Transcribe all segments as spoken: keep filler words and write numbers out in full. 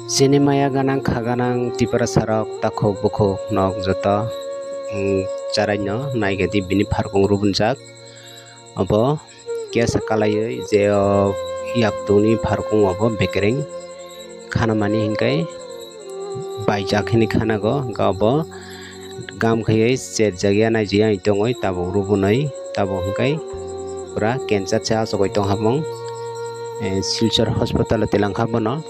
Chini maya ganang kha ganang Tiprasa rok takhuk bukhuk nok joto, mm, charai no naigadi bini pharkung rubunjak. Obo kesa kalaiwi je o yaktungni pharkung obo bekereng khanamani hinkai baijak hinwi khanago, hwnkhe obo gam khaiwi chetjakya naijaya tongwi tabuk rubunwi tabuk hinkai pura cancer se achugwi tongkha bong. Eh, Silchar hospital o twilangkha bono.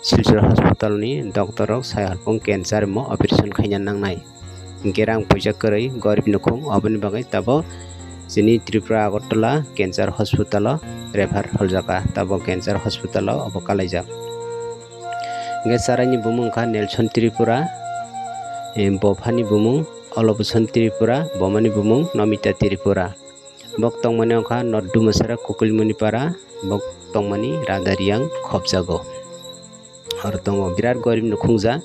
Silchar hospital ni doctor rok sai halpung cancer mo operation khaina nangnai. Hinkhe rang puisa kwrwi, gorib nukhung, oboni bagwi tabo chini Tripura Agartala Cancer Hospital o refer holjaka, tabo cancer hospital o obo kalaijak. Hinkhe charaini bumung wngkha Nelson Tripura, eh, bophani bumung Olobuson Tripura, bomani bumung Nomita Tripura. Bok tongmani wngkha North Dumasara Kukulmoni Para, bok tongmani Radariyang khopjago. Oro tongo birat gorib nukhungja.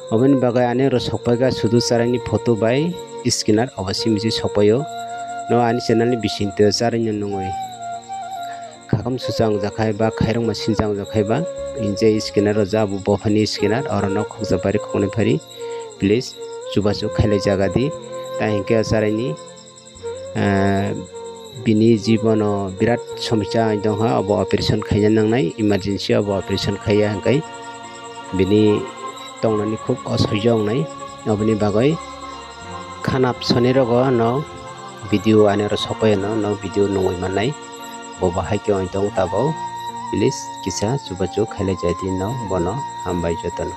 Oboni bagwi ani oro sokpaikha sudu charaini photo bai scanner obo simi se sokpaio. No ani channel ni bisingtwi charaino nungwi khakam suchang jakha ba khairokma sinchang jakha ba, je scanner o ja bo bophani scanner oro no khokjak phari khoknwi phari please chubachu khailai jaga di. Tai hinkhe charaini ah, bini jibono birat somosya wng tongkha, obo operation khaina nangnai, emergency obo operation khaiya hinkhai bini tongnani khub osoijo wngnai. Oboni bagwi khanap sonirok no video ani oro sokpaio no, no video nungwi mannai, bo bahai khe wng tong tabok, please kisa chubachu khailai jai di no bono, hambai jotono.